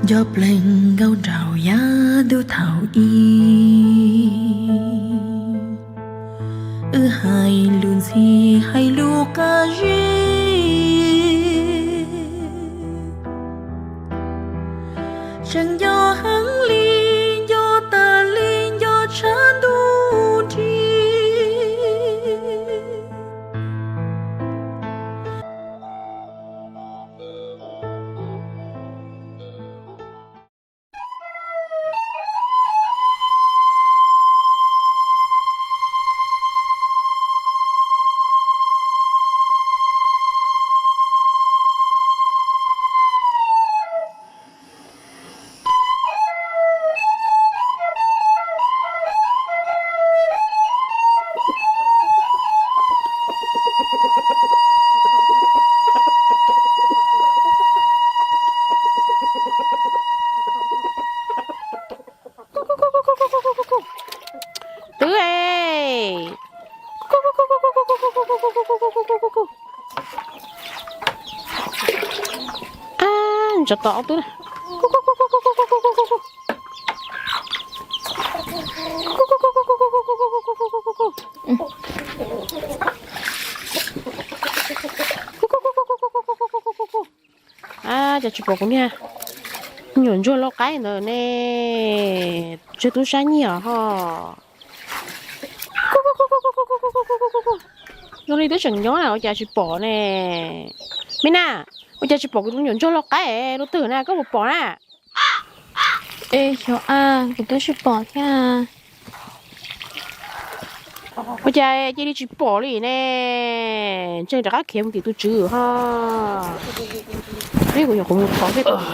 Nco plees nkauj nraug yav ntuj thaum ub, wb hais lus ntxhi hais lus qab zib, tseem nco heev li, nco tas li, nco tshaj ntuj nrig. Twb e. Ab, tsov tom ob tug na. Ab, cas tsis pom kuv niag nyuam ntsuag lau qaib ntawd ne? Tseg tub sab nyiaj os ho. Zoo li twb tseem nyob na, ua cas tsis pom ne? Me na, ua cas tsis pom kuv tus me nyuam ntsuag lau qaib rau twg na, koj puas pom na? Es xyov a, kuv twb tsis pom thiab. Ua cas cia li tsis pom li ne? Ntshe rov qab khiav mus tim tus tswv ho. Ib kuv nyuam qhuav mus thov kiag tus tswv los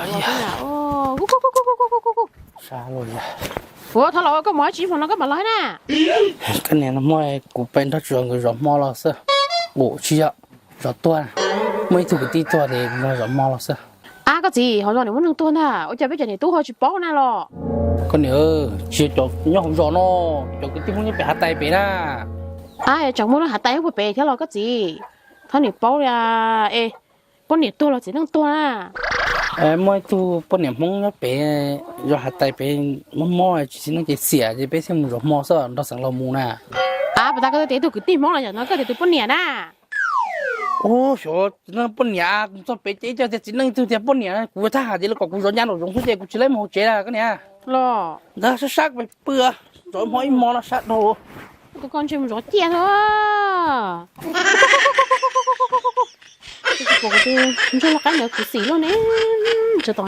xwb na. Ua, thov los koj mus dab tsi hmo no koj mam los na? Koj niam, no hmo kuv pem nrog tswv nkawd zov hmo los xwb. Ua tsis yog, zov tuag, muaj ib tug kwv tij tuag ces nrog zov hmo los xwb. Ab, koj txiv, hauv zos niam muaj neeg tuag ntag, ua cas peb cov niam tub ho tsis paub na los? Koj niam, tsis yog cov nyob hauv zos no, cov kwv tij Hmoob nyob pem hav tais pem na. Ab, tseem muaj neeg hav tais nyob puag pem thiab los koj txiv? Thov niam paub li es, poj niam tuag los txiv neej tuag na? Muaj ib tug poj niam Hmoob nyob pem zos hav tais pem, mob mob tsis txiv neej ces xiam ces peb thiaj mus zov hmo xwb, nrog xeev laus mus na. Ab, puas tas koj tias ib tug kwv tij Hmoob los yog no koj tias tus poj niam na? Ub, xyov txiv neej poj niam, kuv txog pem ces ib co tias txiv neej, ib tug tias poj niam, kuv thaj ham ces lawv kom kuv zov ncaj nraum zoov xwb ces kuv tsis laib mus hauv tsev na koj niam. Los ntag, sab sab pem pw, zov hmo ib hmo no sab dhau. Tus koj ntshe mus zov ciaj xwb. Tus ntsuag lau qaib ntawd khuv xim luaj ne. Tsov tom.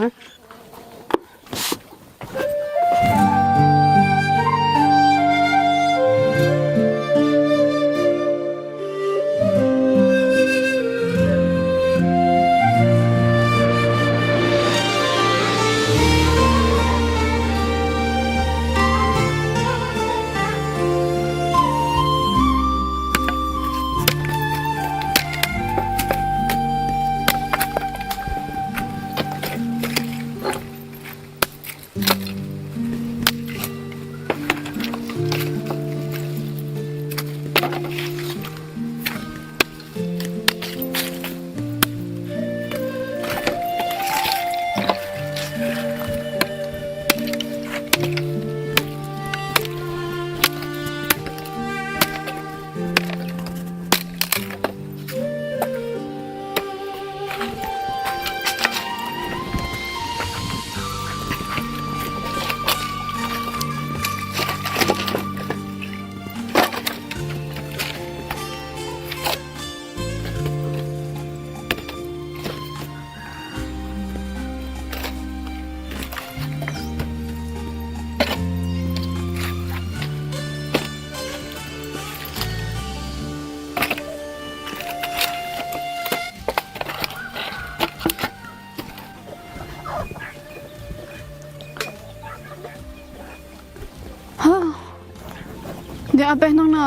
Ces ob peb hnub no,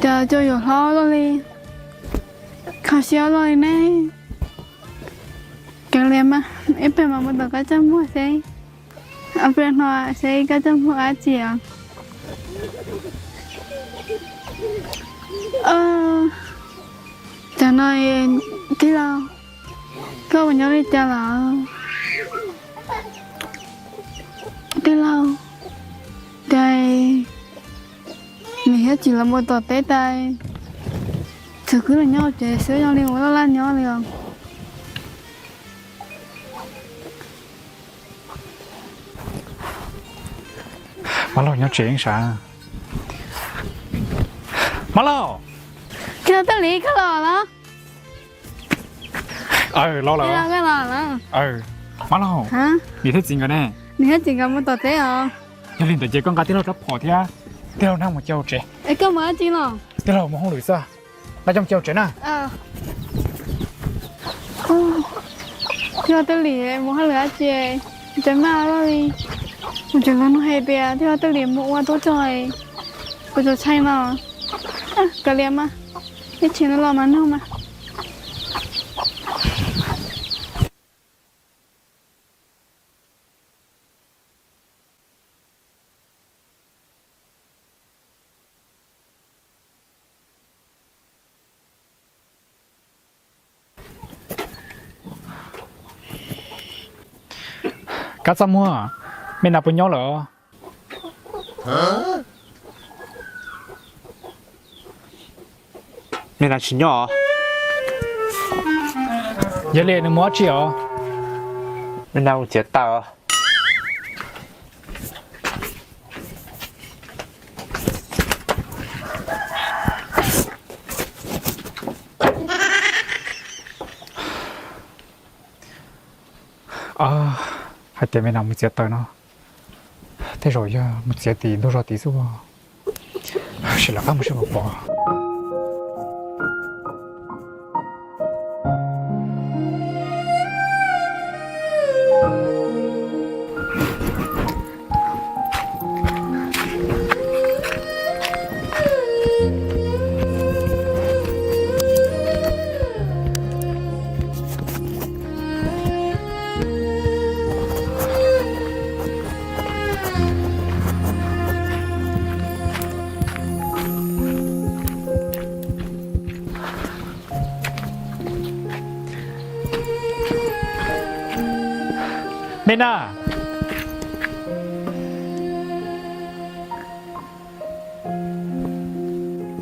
ces cua yuav hlob luaj li, kho siab luaj li ne. Kav liam mas, ib pliag mam mus tom koj coj muag seb, ob peb hnub no seb koj coj muag dab tsi os. Cov no, tij laug, koj puas nyob li cas lawm? Tij laug, cas nws thiaj tsim los mus tom teb tas, txawm kuv los nyob hauv tsev xwb, zoo li ua laj laj nyob li os. Mab Laug nyob tsev sav. Mab Laug! Tij laug Tij Lis, koj los los? Aw, los lawm. Mab Laug, niam thiab txiv nkawd ne? Niam thiab txiv nkawd mus tom teb os. Yog li ntawd ces koj nqa tij laug rab phom thiab tij laug nab mus cia hauv tsev. Es koj mus dab tsi los? Tij laug mus hauj lwm xwb, nqa coj mus cia hauv tsev na. Tij laug Tij Lis mus hauj lwm dab tsi, tseem maj loj li. Kuv tseem los nug hais tias tij laug Tij Lis mus ua tub rog, kuv tseem tshee no. Kav liam mas, ib chim no los mas nug mas. Kab Txaj Muag, me nas puas nyob lawm? Me nas tsis nyob. Yog li nws mus dab tsi os? Me nas mus txiav taws. Hais tias me nas mus txiav taws no, tej zaum yog mus txiav tim ntug zos tid xwb. Sim lawv qab mus seb puas pom. Me nas!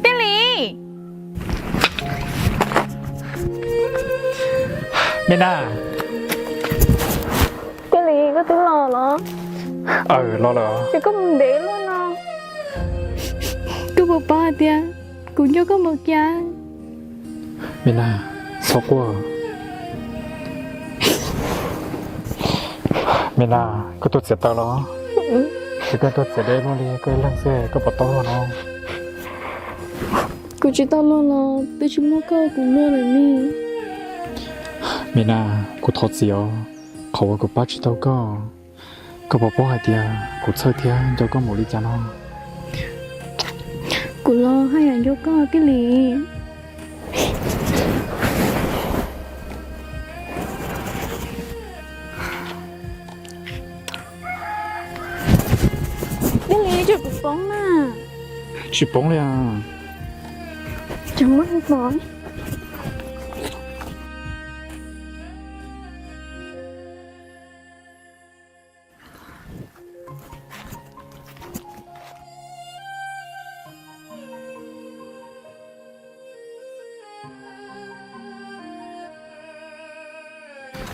Tij Lis! Me nas! Tij Lis, koj twb los los? Aw, los lawm. Ces koj mus ntev luaj no, koj puas paub hais tias kuv nco koj npaum cas? Me nas, txhob quaj. Me nas, koj tuaj txiav taws los? Ces koj tuaj txiav deb luaj li koj ib leeg xwb, koj puas tau luag no? Kuv tsis tau luag los twb tsis muaj koj kuv luag lawm ne. Me nas, kuv thov txim os, qhov uas kuv pab tsis tau koj. Koj puas paub hais tias kuv txhawj thiab nco koj npaum li cas no? Kuv los haj yam nco koj Tij Lis. Tij Lis, tsuas kuv poob na. Tsis poob li os. Tseem muaj ib pom.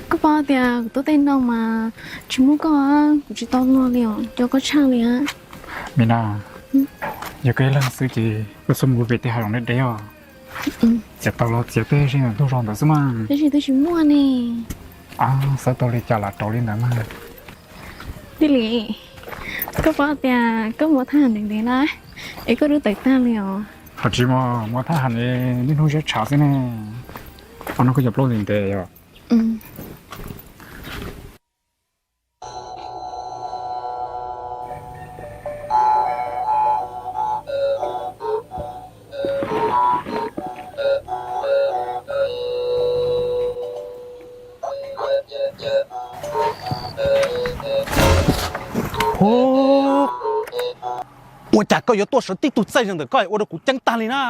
Koj paub tias kuv tuaj tej no mas tsis muaj koj kuv tsis tau luag li os, nco koj tshaj li. Me nas, yog koj ib leeg xwb ces koj txhob mus vim tej hav zoov deb deb os. Txiav taws los txiav tej zej ntawm ntug zos ntawd xwb mas. Tab sis twb tsis muaj ne. Xav tau li cas los rau li ntawd mas. Tij Lis, koj paub tias koj mus thaj ntev ntev na, es koj dub tawm tag li os. Hos tsis muaj, mus thaj ntev niaj hnub ziab tshav xwb ne. Ua no koj cov plaub ntev ntev yom. Ua cas koj yuav tuaj sawv tib tug txaij zeeg ntawm koj ua rau kuv ceeb tag li na?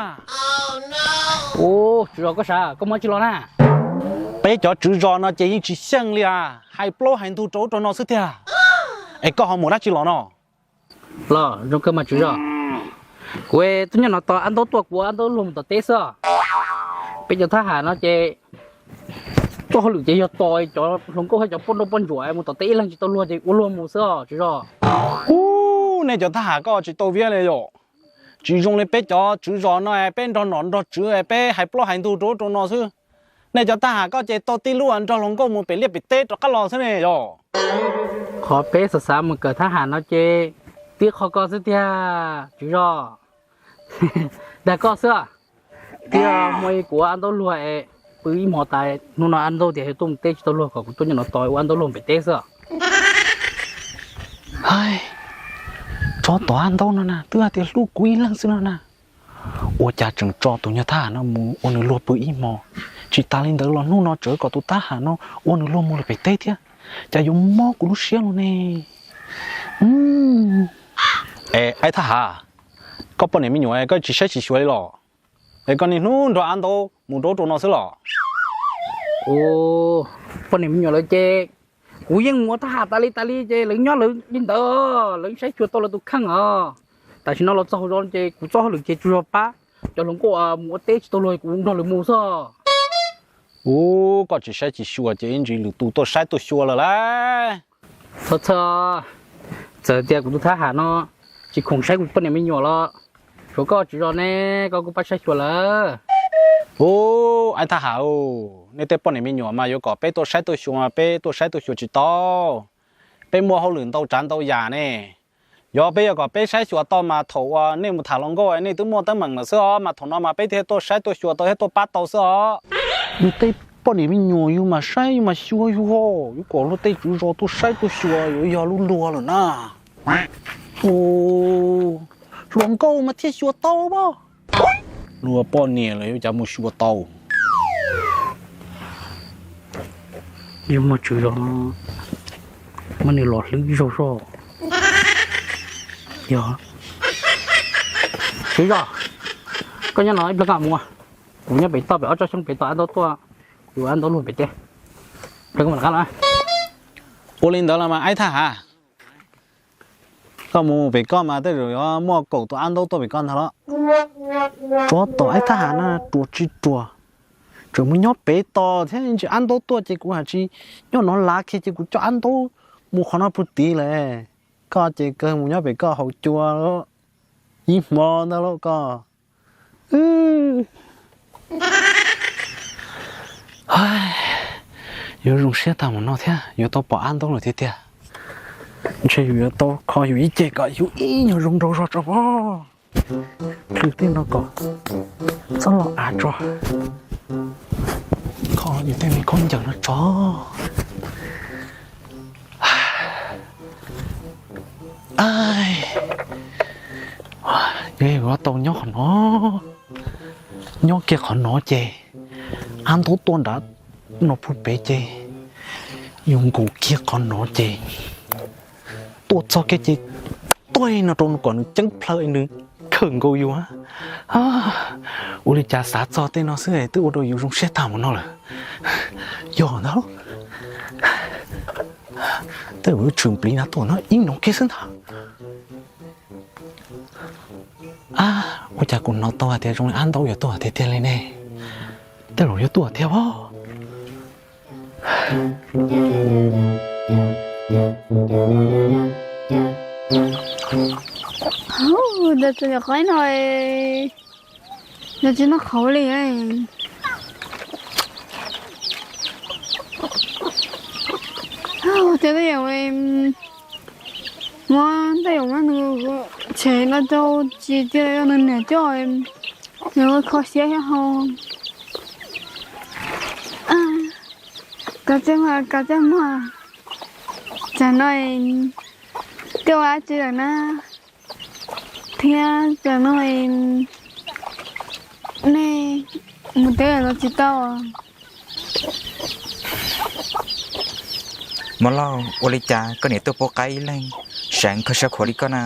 Ub, tswv zos koj sav, koj muaj dab tsi los na? Peb cov tswv zos no ces yeej tsis xyeej li as, hais plaub hais ntug rau ub rau no xwb tiag. Es koj ho mus dab tsi los no? Los zoo kawg mas tswv zos. Kuv twb nyob no tos Ab Ntaub tuaj, kuv ua Ab Ntaub luag mus tom teb xwb. Peb cov thab ham no ces tuaj hauj lwm ces yog tos cov hluas nkauj thiab cov poj nrauj poj ntsuam mus tom teb ib leeg tsis tau luag ces ua luag mus xwb os tswv zos. Ub, nej cov thab ham koj tsis tau viab li yom? Tsis zoo li peb cov tswv zos no, peb nrog nom nrog tswv, peb hais plaub hais ntug rau ub rau no xwb. Nej cov thab ham koj ces tau tib lub nrog hluas nkauj mus pem liaj pem teb rov qab los xwb ne yom? Qhov peb xav xav mus kawm thab ham no ces tib qho koj xwb tiag tswv zos. Dag koj xwb. Tiag, muaj ib kuv Ab Ntaub luag es pw ib hmo tas, hnub no Ab Ntaub tias yog tuaj mus teb tsis tau luag kom kuv tuaj nyob no tos ua Ab Ntaub luag pem teb xwb. Tsov tom Ab Ntaub no na twb hais tias hlub kuv ib leeg xwb no na. Ua cas tseem tso tus nyuag thab ham no mus ua nws luag pw ib hmo, tsis tas li ntawd los hnub no tseem kom tus thab ham no ua nws luag mus lawm pem teb thiab. Cas yuav mob kuv lub siab los ne. Es aib thab ham, koj poj niam me nyuam koj tsis saib tsis xyuas li los? Es koj niaj hnub nrog Ab Ntaub mus rau ub rau no xwb los? Poj niam me nyuam lawv ces kuv yeej mus ua thab ham tas li tas li ces lawv nyob lawv li ntawd, lawv saib xyuas tau lawv tus kheej os. Tam sim no los txog hauv zos ces kuv txoj hauj lwm ces tsuas yog pab cov hluas nkauj mus ua teb tsis tau luag kuv nrog lawv mus xwb. Ub, koj tsis saib tsis xyuas ces ib ntsis lwm tus tuaj saib tuaj xyuas lawm lauj. Txhob txhawj, txawm tias kuv tus thab ham no tsis khoom saib kuv poj niam me nyuam los, tsuav koj tswv zos ne, koj kuj pab saib xyuas lawm. Ub, aib thab ham, nej tej poj niam me nyuam mas yuav kom peb tuaj saib tuaj xyuas mas peb tuaj saib tuaj xyuas tsis tau. Peb muaj hauj lwm ntau tsav ntau yam ne. Yog peb yuav kom peb saib xyuas tau mas thaum uas nej mus tham hluas nkauj nej twb muaj teeb meem lawm xwb os, mas thaum no mas peb thiaj tuaj saib tuaj xyuas tau thiab tuaj pab tau xwb os. Yus tej poj niam me nyuam yus mas saib yus mas xyuas yus ho, yus kom luag tej tswv zos tuaj saib tuaj xyuas yuav yog lub luag lawm na. Hluas nkauj mas thiaj xyuas tau pob. Luag poj niam lawm yuav cas mus xyuas tau. Yuav muaj tswv zos, muab nws los hlwb zaug zog. Yog, tswv zos, koj nyob no ib pliag koj mus, kuv nyob pem toj pem ob tsob xyoob pem tos Ab Ntaub tuaj, kuv yuav Ab Ntaub luag pem teb. Ua li ntawd los mas aib thab ham, koj mus pem koj mas tej zaum yuav muaj kaum tus Ab Ntaub tuaj pem koj ntag los. Tsov tom aib thab ham na ruam tsis ruam, tseem mus nyob pem tos thiab ntsis Ab Ntaub tuaj ces kuv hais tsis nyob no lav kiag ces kuv coj Ab Ntaub mus qhov no puag tid lawm. Koj ces kawg mus nyob pem koj haus cua ib hmo ntag lauj koj. Yuav zoo siab tag mus no thiab, yuav tau pom Ab Ntaub lawm tiag tiag. Ntshe yus yuav tau kho yus ib ce kom yus ib nyuag zoo nraug zog tso pob. Plhws tej no kom txhob los av tso. Kho yus tej me khaub ncaws no tso. Yuav tau nyob qhov no, nyob kiag qhov no ces Ab Ntaub tuaj nrad no puag pem ces yus nkaum kiag qhov no ces tuaj txog kiag ces tuaj no rau nws kom nws ceeb plhaw nws khawm nkaus yus. Ua li cas xav txog tej no xwb twb ua rau yus zoo siab tag mus no lawm. Yog ntag, tej zaum tshwm pliv na tuaj no ib no kiag xwb ntag. Ua cas kuv hnov tau hais tias zoo li Ab Ntaub yuav tuaj tiag tiag li ne? Tej zaum yuav tuaj thiab pob. Ntawm tsev nyuam qhuav no, nws tsis noj qhauv li. Ces tej zaum muab tej zaum muab nws tshem no rau tsis tiag, nws niam coj, nws kho siab thiab hau. Koj txaj muag, koj txaj muag, tsam no twb ua dab tsi lawm na? Thiab tsam no nej mus teb los tsis tau? Muam Lauj, ua li cas koj niam tuaj pub qaib ib leeg seev kho siab khuav li koj na?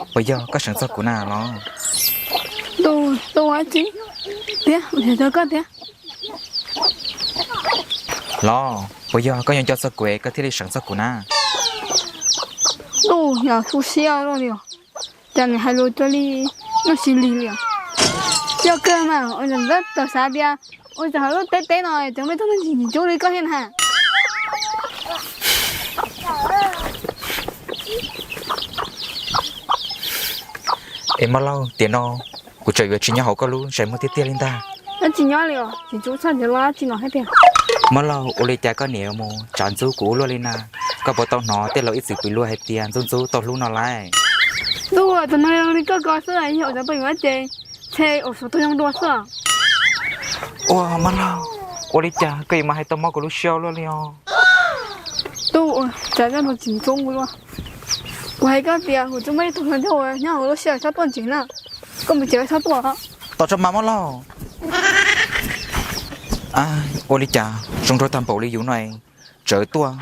Puas yog koj seev txog kuv na los? Tus ua dab tsi thiab, ua tsis tau koj thiab. Los, puas yog koj yuav nco txog kuv es koj thiaj li seev txog kuv na? Tuj, yog tu siab luaj li os. Cas nws hais lus cuag li noj sis lig li os. Yog kawg mas ua ntawm tau xav tias ua cas hauv lub teb teb no cov me tub neeg tsis ntsim ntsoov li koj thiab na. Es Mab Lauj, tiam no kuv tseem yuav tsis nyob hauv koj lub zais muag tiag tiag li ntag. Tsis nyob li os, tsis ntsoov txog ntawd los tsis no hais tias. Mab Lauj, ua li cas koj niam mus tsav ntxub kuv ua luaj li na? Koj puas tau hnov tej laus ib txwm piv luag hais tias ntxub ntxub tau hlub no lawm? Tuj, txog no li koj ko xwb, yog ua cov poj niam ces ntshe ua suav tau zoo dua xwb. Ua Mab Lauj, ua li cas koj yuav mas hais tau mob kuv lub siab luaj li os? Tuj, ua cas koj tsis ntsoov kuv luaj? Kuv hais koj tias kuv tsis muaj ib tug hluas nraug uas nyob hauv lub sij hawm txhob tuaj ntsev na. Koj mus tsev txhob tuaj. Tos tso mas Mab Lauj. Ua li cas zoo nraug tag npaum li yus no es tsawv tuaj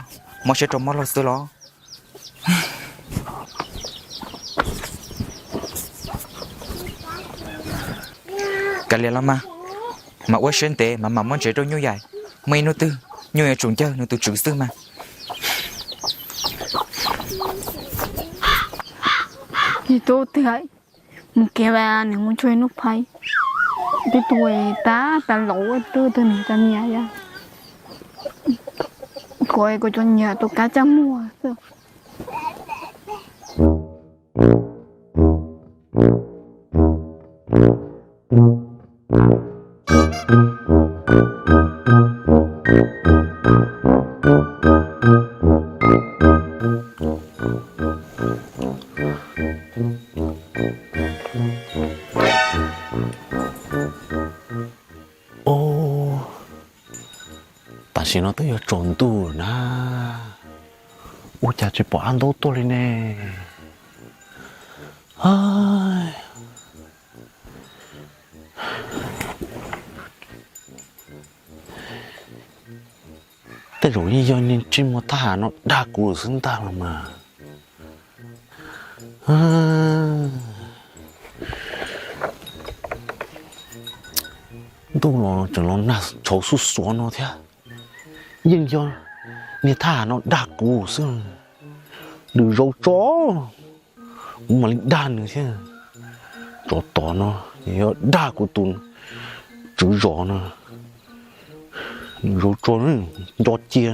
mob siab rau Mab Lauj xwb los? Kav liam los mas, mas ua siab ntev mas mam muab ntsev rau nyuj yaim, muaj ib hnub twg nyuj yuav tsum ncawg nws tus tswv xwb mas. Yog tus twg mus kev vas nws mus cuag nub phaib, twb tuag tas tas laus twb tuag nws cov nyias yog. Kuv kuv cov nyias tus kab caj muag xwb. Tam sim no twb yuav tsaus ntuj na, ua cas tsis pom Ab Ntaub tuaj li ne? Tej zaum yeej yog niag ntsej muag thab ham no dag kuv xwb ntag los mas. Ntuj los tseem los nag tshauv xuj xuav no thiab. Yeej yog niag thab ham no dag kuv xwb. Nws zaum tso, kuv mam li dag nws thiab. Tsov tom no yog dag kuv tus tswv zos no. Nws zaum tso, nco cia.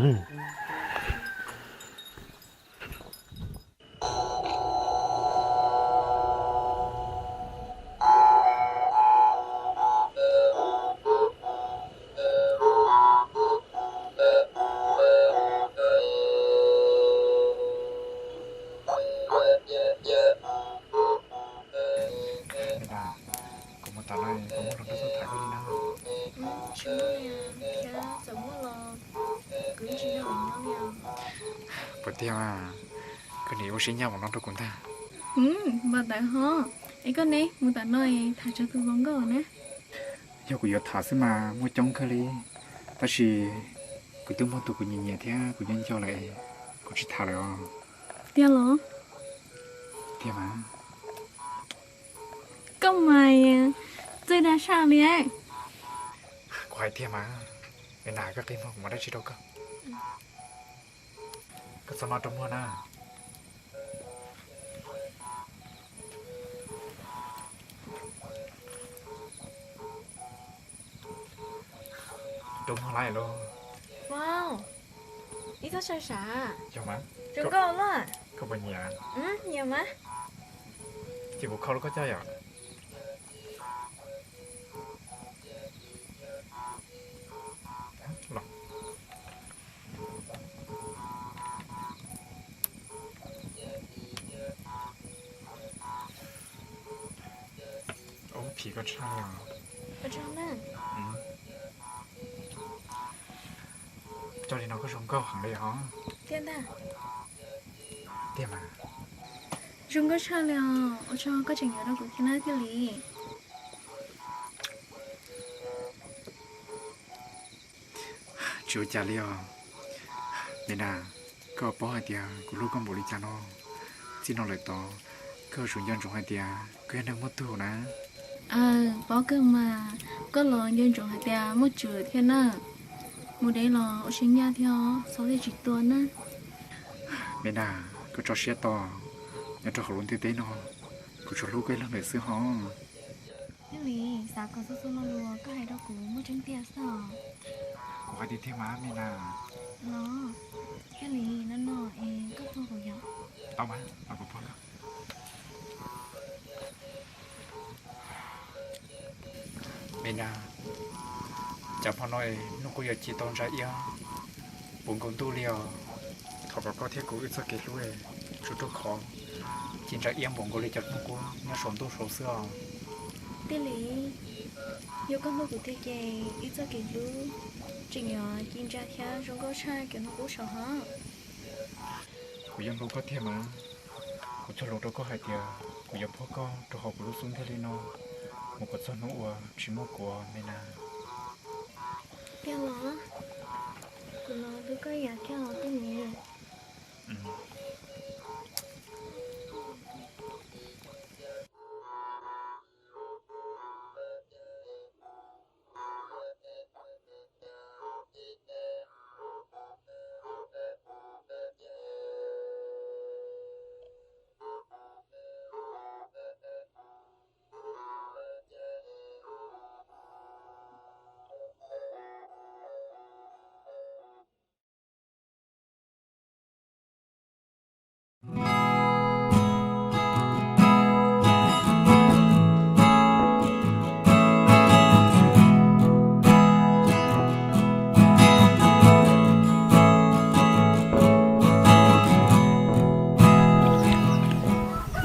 Kuv mus tom no, koj muab hluas nkauj tuaj tham koj li na. Tsis muaj, thiab txawm muaj los kuv yeej tsis nrog nws nyob li os. Puas tiag mas, koj nim ua siab ncaj mus no rau kuv ntag. Npam tawv ho. Es koj ne, mus tom no tham tsawg tus hluas nkauj na? Yog kuv yuav tham xwb mas muaj coob kawg li, tab sis kuv twb muaj tus kuv nyiam nyiam thiab kuv nco nco lawm, kuv tsis tham lawm os. Tiag los? Tiag mas. Koj mas txawj dag saj li. Kuv hais tiag mas. Es na koj qi muag kuv muab dab tsi rau koj. Koj txhob no rau muag na. Rau muag lawm lauj. Wow, ib txhob sai sav. Yog mas. Zoo nkauj lawm. Koj puas nyiam? Nyiam mas. Ces kuv kho rau koj coj yom. Los. Ub, phim koj tshaj li os. Coj li no koj zoo nkauj heev li os. Tiag ntag. Tiag mas. Zoo nkauj tshaj li os, ua tsaug koj tseem yuav rau kuv thiab na Thiaj Lis. Tsis ua cas li os. Me na, koj paub hais tias kuv hlub koj npaum li cas no. Txij no lawm tod, koj yuav tsum nco ntsoov hais tias koj yog neeg muaj tug na. Aw, paub kawg mas, koj los nco ntsoov hais tias muaj tswv thiab na. Mus deb los ua siab ncaj thiab, txhob tiaj tsis tua na. Me na, koj tso siab tau, Nyob rau hauv lub ntiaj teb no, kuv tsuas hlub koj ib leeg lawm xwb hos. Thiaj li xav kom txhua txhua lo lus koj hais rau kuv muaj tseeb tiag xwb os. Kuv hais tiag tiag mas me nas. Los, thiaj li no no es koj tuag kuv yog. Tau mas, los kuv pog koj. Me nas, cas hmo no hnub qub yuav ci tau ntsa iab puv nkaus ntuj li os. Thov kom koj thiab kuv wb txoj kev hlub tsuas raug khov, ci ntsa iab npaum nkaus li cov hnub qub nyob saum ntuj saud xwb os. Thiaj li, yog koj hlub kuv tiag ces wb txoj kev hlub tseem yuav ci ntsa thiab zoo nkauj tshaj cov hnub qub saud hos. Kuv yeej hlub koj tiag mas. Kuv txoj lus rau koj hais tias kuv yuav pub koj rau hauv kuv lub xub ntiag li no mus kom txog hnub uas tsis muaj kuv me nas. Tiag los? Kuv los hlub koj ib yam thiab los Thiaj li.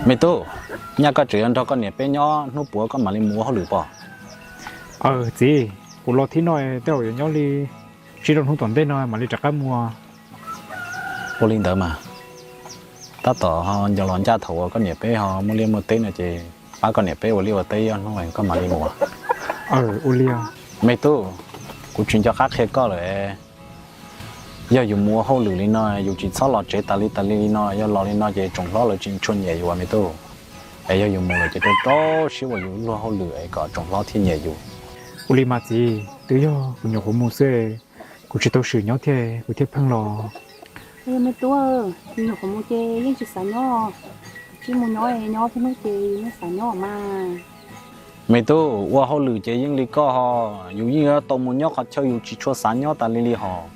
Me tub, nyaj koj tseem yuav nrog koj niam peb nyob hnub puav koj mam li mus ua hauj lwm pob? Aws txiv, kuv los thib no tej zaum yuav nyob li tsib rau hnub tom ntej no mam li rov qab mus. Ua li ntawd mas, tab tom ho nco los ncaj thaum uas koj niam peb ho muaj liaj muaj teb no ces pab koj niam peb ua liaj ua teb ib ob hnub koj mam li mus. Aws, ua li. Me tub, kuv tsis nco qab qhia koj lawm. Yog yus mus ua hauj lwm li no yus tsis txhob los tsev tas li tas li li no, yog los li no ces tsoom hlob lawv tsis tshua nyiam yus me tub. Es yog yus mus lawm ces rau rau siab ua yus luag hauj lwm es kom tsoom hlob thiaj nyiam yus. Ua li mas txiv, twb yog kuv nyuam qhuav mus xwb, kuv tsis tau swm nyob thiab kuv thiaj pheej los. Me tub, kuv nyuam qhuav mus ces yeej tsis xav nyob, tsis mus nyob, nyob peb hnub ces yeej xav nyob mas. Me tub, ua hauj lwm ces yeej li koj ho, yus yeej yuav tau mus nyob qhov chaw yus tsis tshua xav nyob tas li li hos.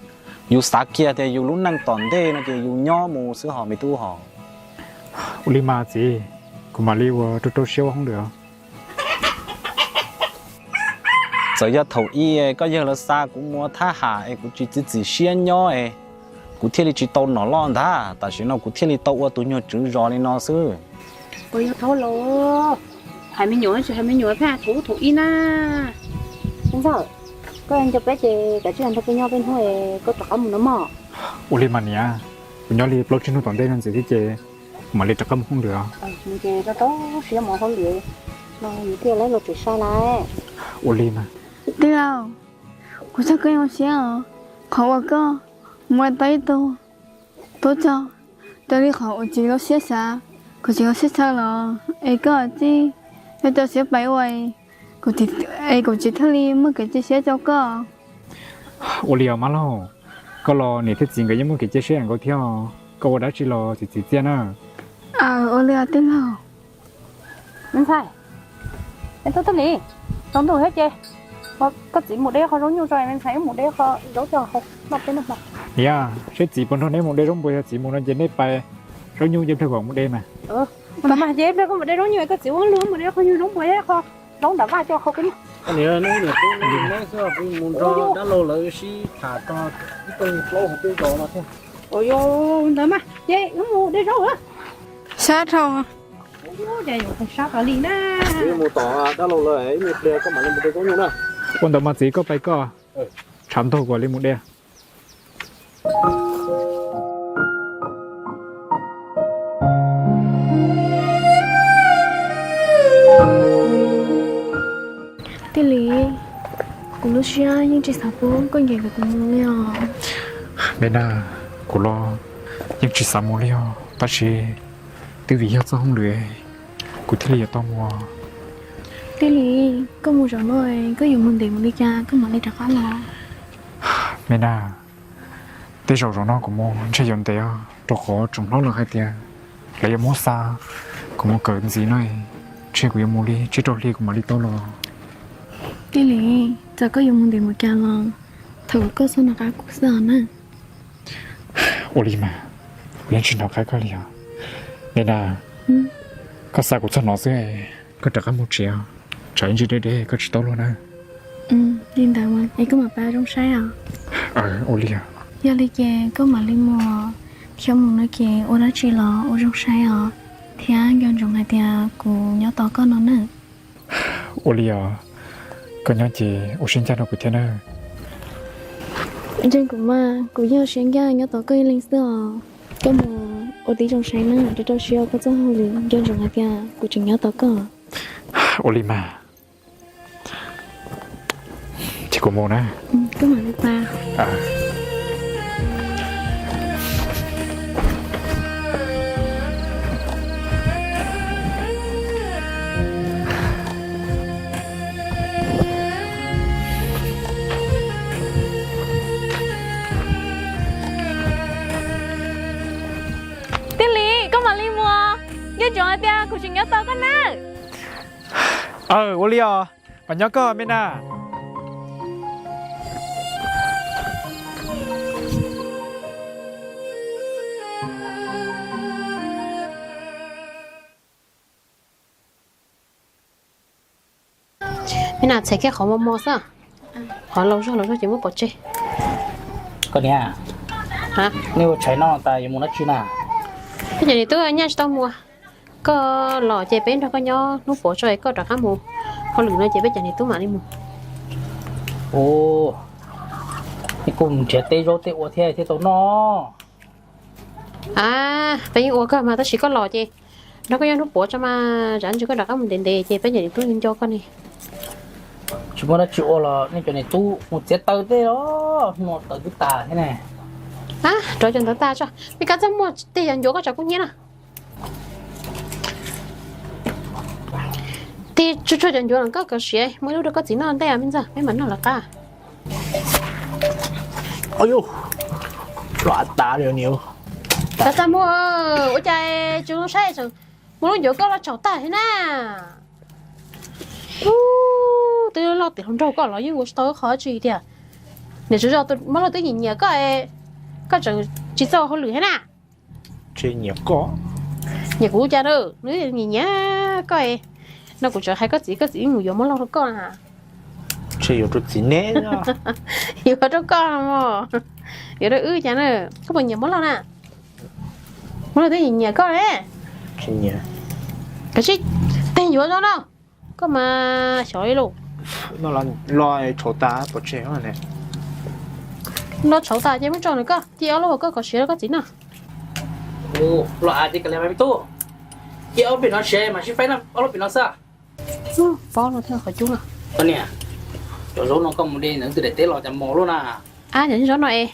Yus xav kiag tias yus lub neej tom ntej no ces yus nyob mus xwb hos me tub hos. Ua li mas txiv, kuv mam li ua rau rau siab ua hauj lwm. Txawm yog thaum ub koj yawg lawv xa kuv mus ua thab ham es kuv tsis txiav txim siab nyob es kuv thiaj li tsis tau nom loj ntag, tam sim no kuv thiaj li tau ua tus nyuag tswv zos li no xwb. Puas yog thaum ub los hais me nyuam tsis hais me nyuam thiab thaum ub thaum ub na. Ntxawm, koj nco peb ces kav tsij nrog peb nyob peb hnub es koj rov qab mus no mog. Ua li mas niam, kuv nyob li plaub tsib hnub tom ntej no ntxiv thiab ces mam li rov qab mus hauj lwm. Mus ces rau rau siab mus hauj lwm no yus thiaj li los tsev sai lawm. Ua li mas. Tij laug, kuv txhawj koj zoo siab os, qhov uas koj mus ua tau ib tug tub rog, raws li qhov uas kuv txiv lub siab xav, kuv txiv lub siab txhawj los es koj txij yuav rau siab pais ua es kuv txiv thiaj li muaj kev cia siab rau koj. Ua li os mab laug, koj los niam thiab txiv nkawd yeej muaj kev cia siab ntawm koj thiab, koj ua dab tsi los txiv txiv txiaj na. Aws, ua li os tij laug. Me ntxhais, me tub Tub Lis, tsaus ntuj thiab ces koj txiv mus de qho zaub nyuj tso, me ntxhais wb mus de qho zaub coj los hau noj peb noj hmo. Niam, seb txiv puas nrog neb mus de zaub npua, yog txiv mus no ces neb pais zaub nyuj ces pliag kom mus de mas. Mus mas ces pliag koj mus de zaub nyuj, koj txiv ua luag mus de qho nyuj zaub npua thiab qho zaub nram vaj coj hau peb noj. Niam, neb niam tub neb xwb, kuv mus nrog dab laug lawv sib tham txog ib tug plaub hauv peb zos no thiab. Ua li ntawd mas ces wb mus de zaub lawm. Sab dhau. Ces yuav sab tas li na. Wb mus tom dab laug lawv ib me pliag koj mam li mus de zaub nyuj na. Ua ntawd mas txiv, koj pais koj, tshav ntuj kuv mam li mus de. Tij Lis, kuv lub siab yeej tsis xav pub koj ncaim kuv mus li os. Me na, kuv los yeej tsis xav mus li os, tab sis twb vim yog txoj hauj lwm kuv thiaj li yuav tau mus. Tij Lis, koj mus zaum no koj yuav mus ntev mus li cas koj mam li rov qab los? Me na, tej zaum zaum no kuv mus ntshe yuav ntev os, rau qhov tsoom hlob lawv hais tias Lawv yuav muab xa kuv mus kawm ntxiv no, tseg kuv yuav mus li tsib rau hli kuv mam li tau los. Tij Lis, txawm koj yuav mus ntev mus cas los thov kom koj txhob hnov qab kuv xwb os na. Ua li mas, kuv yeej tsis hnov qab koj li os. Li na, koj xa kuv txog no xwb, koj rov qab mus tsev, tsam ib ntsis deb deb koj tsis tau luag na. Li ntawd es koj mam pab zoo saib os. Ua li os. Yog li ces koj mam li mus, thiab mus no ces ua dab tsi los ua zoo saib os, thiab nco ntsoov hais tias kuv nyob tos koj no na. Ua li os, koj nyob ces ua siab ncaj rau kuv thiab na. Ntseeg kuv mas, kuv yeej ua siab ncaj nyob tos koj ib leeg xwb os. Koj mus ua tib zoo saib na, rau rau siab ua koj txoj hauj lwm, nco ntsoov hais tias kuv tseem nyob tos koj. Ua li mas. Ces kuv mus na. Koj mam li pab. Tij Lis, koj mam li mus, nco ntsoov hais tias kuv tseem nyob tos koj na. Aw, ua li os, mam nyob koj me na. Me na, txhais kiag qhov mos mos xwb, qhov laus zog laus zog ces muab pov tseg. Koj niam, nej ua tshais no tas yuav mus dab tsi na? Peb cov niam tub nyaj tsis tau mus, koj los ces peb nrog koj nyob hnub puav tso es koj rov qab mus. Hauj lwm no ces peb cov niam tub mam li mus. Ua, nej kuj nrhiav tej zaub tej ua thiab thiaj tau noj. A, peb yeej ua kawg mas tab sis koj los ces nrog koj nyob hnub puav tso mas, tsam ntsis koj rov qab mus ntev ntev ces peb cov niam tub nco koj ne. Tsis muaj dab tsi ua los nej cov niam tub mus txiav taws tej os, hnub no taws twb tas thiab ne. A, rov cov ntawd tas tso, me kab txaj muag, tig cov ncuav koj tsam kub hnyiab na. Tig tsuag tsuag cov ncuav los koj kov siav, muab ib lub rau koj txiv noj ntej me ntxawg, peb mam noj lawv qab. Kab txaj muag, ua cas tsis zoo saib, muab lub ncuav koj los tsaus tag thiab na. Twb loj tim hluas nraug koj los yeej ua tsis tau qhov tsi tiag. Niam tsuv zos mab laug twb nyiam nyiam koj, koj tseem tsis txawj hauj lwm thiab na. Nyiam koj, nyiam kuv cas na, nws nyiam nyiam koj. No kuv tseem hais koj txiv, koj txiv mus yuav mab laug rau koj na. Yuav rau txiv ne, yuav rau koj, yuav rau wb cas na. Koj puas nyiam mab laug na? Mab laug twb nyiam nyiam koj ne. Kav tsij tig yuav zog no, koj mas xyov li lauj. Los tshauv tas pov tseg ne. Los tshauv tas ces muab tso nws koj, cia ob lub uas koj kov siav rau koj txiv noj. Los ces kav liam me tub, cia ob lub pem no siav mas sib faib ob lub pem no xwb. Pob no thiaj qhov cub no. Koj niam, cov zaub no koj mus de ntawm twg daim teb los cas mos luaj na. Ab, cov zaub no es,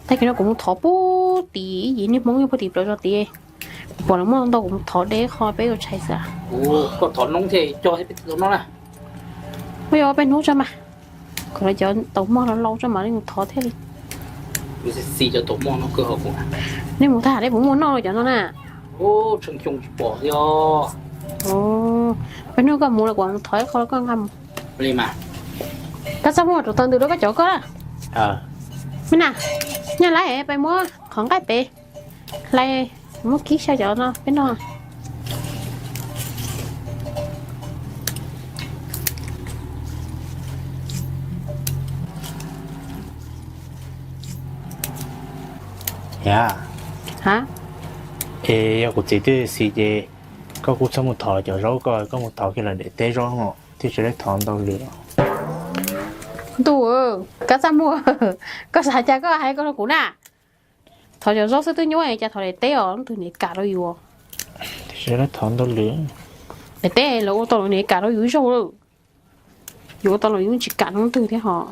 tag kis no kuv mus thov puag tim ib yim niag Hmoob nyob puag tim plaws zos tid. Kuv pom lawv muaj ntau, kuv mus thov de qho peb ua tshais xwb. Koj thov noob thiaj coj thiab peb thiaj tau noj na. Muab yuav ob peb hnub tso mas, kom lawv cov taum mog los lau tso mam li mus thov thiaj li. Xis cov taum mog no kawg hauv kuv. Nej mus tag nej puas muaj noj cov no na? Tshee xyoo tsis pom thiab. Peb hnub koj mus los kuv mus thov ib qho los koj nqa mus. Li mas, koj txaj muag rau tau ntws rau koj cov koj na. Me na, nyaj lawm peb muab qhov nqaij pem hlais, muab kib xyaw cov no peb noj. Yam, es yog kuv txiv twb xis ces koj kuj txhob mus thov cov zaub ko, koj mus thov kiag lawv daim teb zaub no thiaj tsis raug thov ntau lwm. Ntuj, koj txaj muag, koj xav cas koj hais ko rau kuv na? Thov cov zaub xwb twb nyuaj cas thov daim teb os, leej twg niam kam rau yus. Thov ntau lwm. Daim teb lawv ua tau los niam kam rau yus ib zaug lawm. Yus ua tau los yus tsis kam leej twg thiab hos.